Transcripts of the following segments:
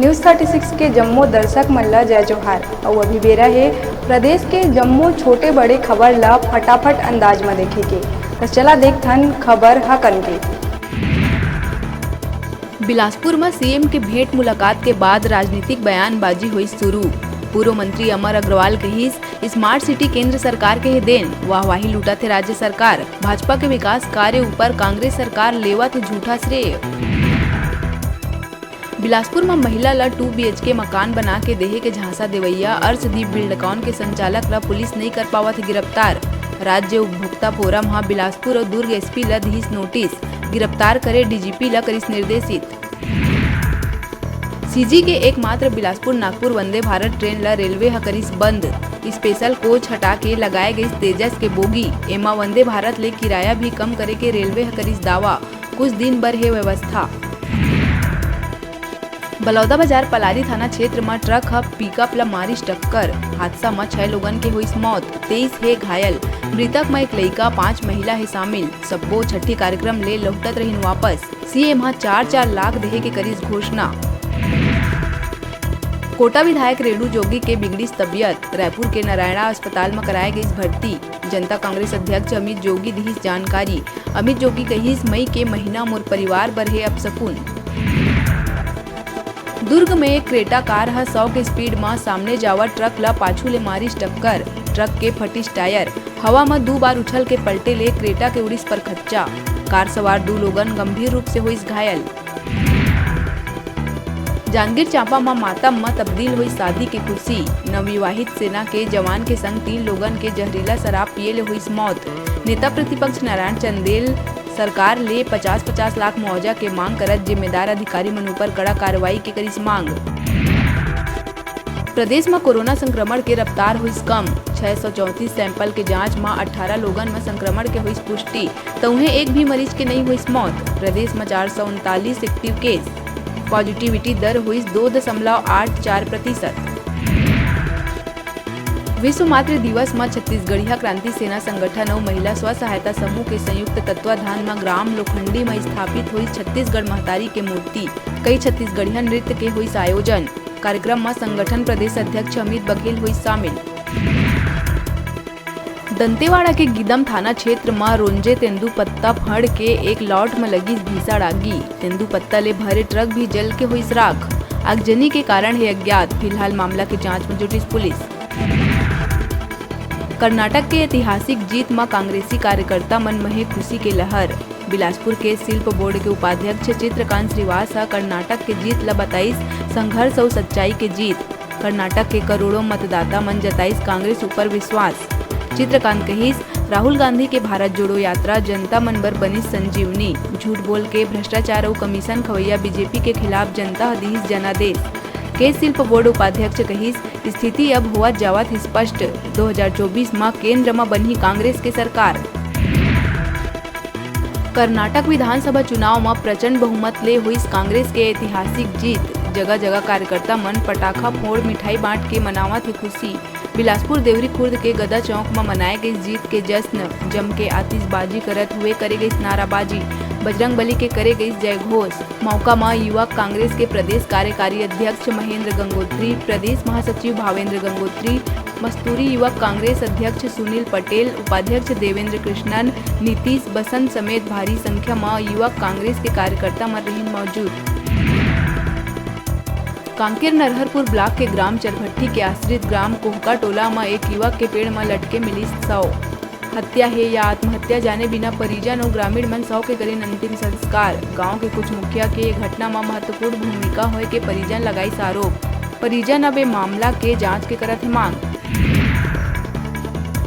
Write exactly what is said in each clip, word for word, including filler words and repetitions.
News thirty six के जम्मो दर्शक मन ल जय जोहार। अउ अभी बेरा हे प्रदेश के जम्मो छोटे बड़े खबर ल फटाफट अंदाज म देखे के। त चला देखथन खबर हकन के। बिलासपुर म सीएम के भेंट मुलाकात के बाद राजनीतिक बयानबाजी होइस शुरू। पूर्व मंत्री अमर अग्रवाल कहिस, स्मार्ट सिटी केंद्र सरकार के हे देन, वाहवाही लूटत हे राज्य सरकार, भाजपा के विकास कार्य ऊपर कांग्रेस सरकार लेवत हे झूठा श्रेय। बिलासपुर म महिला ल टू बीएचके मकान बना के देहे के झांसा देवइया अर्शदीप बिल्डकॉन के संचालक ल पुलिस नइ कर पावत हे गिरफ्तार। राज्य उपभोक्ता फोरम ह बिलासपुर अउ दुर्ग एसपी ल दिहिस नोटिस, गिरफ्तार करे डीजीपी ल करिस निर्देशित। सीजी के एकमात्र बिलासपुर नागपुर वंदे भारत ट्रेन ल रेलवे ह करिस बंद। स्पेशल कोच हटा के लगाए गइस तेजस के बोगी। एमा वंदे भारत ले किराया भी कम करे के रेलवे ह करिस दावा। कुछ दिन बर हे व्यवस्था। बलौदाबाजार पलारी थाना क्षेत्र म ट्रक ह पिकअप ल मारिस टक्कर। हादसा म छह लोगन के होइस मौत, तेईस हे घायल। मृतक म एक लइका, पांच महिला हे शामिल। सब्बो छठी कार्यक्रम ले लहुटत रहिन वापस। सीएम ह चार चार लाख देहे के करिस घोषणा। कोटा विधायक रेणु जोगी के बिगड़िस तबियत, रायपुर के नारायणा अस्पताल म कराए गइस भर्ती। जनता कांग्रेस अध्यक्ष अमित जोगी दिहिस जानकारी। अमित जोगी कहिस, मई के महीना मोर परिवार बर हे अपसकुन। दुर्ग में एक क्रेटा कार ह सौ के स्पीड म सामने जावत ट्रक ल पाछू ले मारिस टक्कर। ट्रक के फटिस टायर। हवा म दू बार उछल के पलटे ले क्रेटा के उड़िस परखच्चा। कार सवार दू लोगन गंभीर रूप से होइस घायल। जांजगीर चांपा म मातम म तब्दील होइस शादी के खुशी। नवविवाहित सेना के जवान के संग तीन लोगन के जहरीला शराब पिए ले होइस मौत। नेता प्रतिपक्ष नारायण चंदेल सरकार ले पचास पचास लाख मुआवजा के मांग करत जिम्मेदार अधिकारी मन ऊपर कड़ा कार्रवाई के करिस मांग। प्रदेश म कोरोना संक्रमण के रफ्तार होइस कम। छह सौ चौंतीस सैंपल के जांच म अट्ठारह लोगन म संक्रमण के होइस पुष्टि, त उहें एक भी मरीज के नइ होइस मौत। प्रदेश म चार सौ उनतालीस एक्टिव केस, पॉजिटिविटी दर होइस दो दशमलव आठ चार प्रतिशत। विश्व मातृ दिवस म छत्तीसगढ़िया क्रांति सेना संगठन अउ महिला स्व सहायता समूह के संयुक्त तत्वाधान म ग्राम लोखंडी म स्थापित होइस छत्तीसगढ़ महतारी के मूर्ति। कई छत्तीसगढ़िया नृत्य के होइस आयोजन। कार्यक्रम म संगठन प्रदेश अध्यक्ष अमित बघेल होइस शामिल। दंतेवाड़ा के गीदम थाना क्षेत्र म रोंजे तेंदूपत्ता फड़ के एक लॉट म लगिस भीषण आगी। तेंदूपत्ता ले भरे ट्रक भी जल के होइस राख। आगजनी के कारण हे अज्ञात। फिलहाल मामला के जांच म जुटिस पुलिस। कर्नाटक के ऐतिहासिक जीत म कांग्रेसी कार्यकर्ता मन म हे खुशी के लहर। बिलासपुर के शिल्प बोर्ड के उपाध्यक्ष चित्रकांत श्रीवास ह कर्नाटक के जीत ल बताइस संघर्ष अउ सच्चाई के जीत। कर्नाटक के करोड़ों मतदाता मन जताइस कांग्रेस ऊपर विश्वास। चित्रकांत कहिस, राहुल गांधी के भारत जोड़ो यात्रा जनता मन बर बनिस संजीवनी। झूठ बोल के भ्रष्टाचार अउ कमीशन खवैया बीजेपी के खिलाफ जनता ह दिहिस जनादेश। के शिल्प बोर्ड उपाध्यक्ष कहिस, स्थिति अब होवत जावत हे स्पष्ट। दो हज़ार चौबीस म केंद्र म बनही कांग्रेस के सरकार। कर्नाटक विधानसभा चुनाव म प्रचंड बहुमत ले होइस कांग्रेस के ऐतिहासिक जीत। जगह-जगह कार्यकर्ता मन पटाखा फोड़, मिठाई बांट के मनावत हे खुशी। बिलासपुर देवरी खुर्द के गदा चौक म मनाए गइस जीत के जश्न। जम के आतिशबाजी करत हुए करे गइस नाराबाजी। बजरंग बली के करे गइस जय घोष। मौका म युवक कांग्रेस के प्रदेश कार्यकारी अध्यक्ष महेंद्र गंगोत्री, प्रदेश महासचिव भावेंद्र गंगोत्री, मस्तूरी युवक कांग्रेस अध्यक्ष सुनील पटेल, उपाध्यक्ष देवेंद्र कृष्णन, नीतीश बसंत समेत भारी संख्या म युवक कांग्रेस के कार्यकर्ता मन रहिन मौजूद। कांकेर नरहरपुर ब्लॉक के ग्राम चरभट्ठी के आश्रित ग्राम कोहका टोला म एक युवक के पेड़ म लटके मिलिस शव। हत्या हे या आत्महत्या जाने बिना परिजन अउ ग्रामीण मन शव के करिन अंतिम संस्कार। गांव के कुछ मुखिया के ये घटना म महत्वपूर्ण भूमिका होय के परिजन लगाइस आरोप। परिजन अब ए मामला के जांच के करत हे मांग।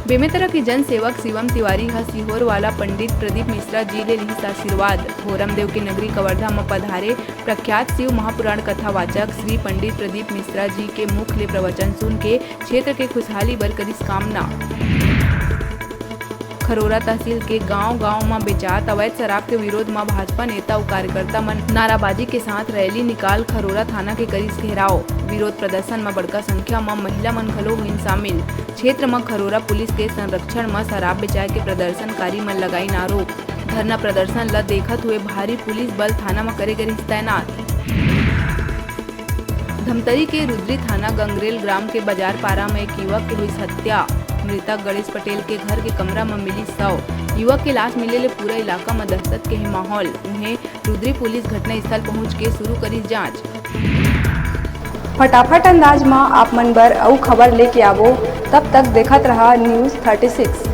बेमेतरा के जन सेवक शिवम तिवारी ह सीहोर वाला पंडित प्रदीप मिश्रा जी ले लिहिस आशीर्वाद। भोरमदेव के नगरी कवर्धा म पधारे प्रख्यात शिव महापुराण कथावाचक श्री पंडित प्रदीप मिश्रा जी के मुख ले प्रवचन सुन के क्षेत्र के खुशहाली बर करिस कामना। खरोरा तहसील के गांव-गांव म बेचात अवैध शराब के विरोध म भाजपा नेता अउ कार्यकर्ता मन नाराबाजी के साथ रैली निकाल खरोरा थाना के करिस घेराव। विरोध प्रदर्शन म बड़का संख्या म महिला मन घलो होइन शामिल। क्षेत्र म खरोरा पुलिस के संरक्षण म शराब बेचाए के प्रदर्शनकारी मन लगाइन आरोप। धरना प्रदर्शन ल देखत हुए भारी पुलिस बल थाना म करे गे रिहिस तैनात। धमतरी के रुद्री थाना गंगरेल ग्राम के बाजार पारा म एक युवक के हुई हत्या। मृतक गणेश पटेल के घर के कमरा म मिली शव। युवक के लाश मिले ले पूरा इलाका म दहशत के हे माहौल। उहें, रुद्री पुलिस घटनास्थल पहुंच के शुरू करिस जांच। फटाफट अंदाज म आप मन बर अउ खबर लेके आवो, तब तक देखत रहा News thirty six।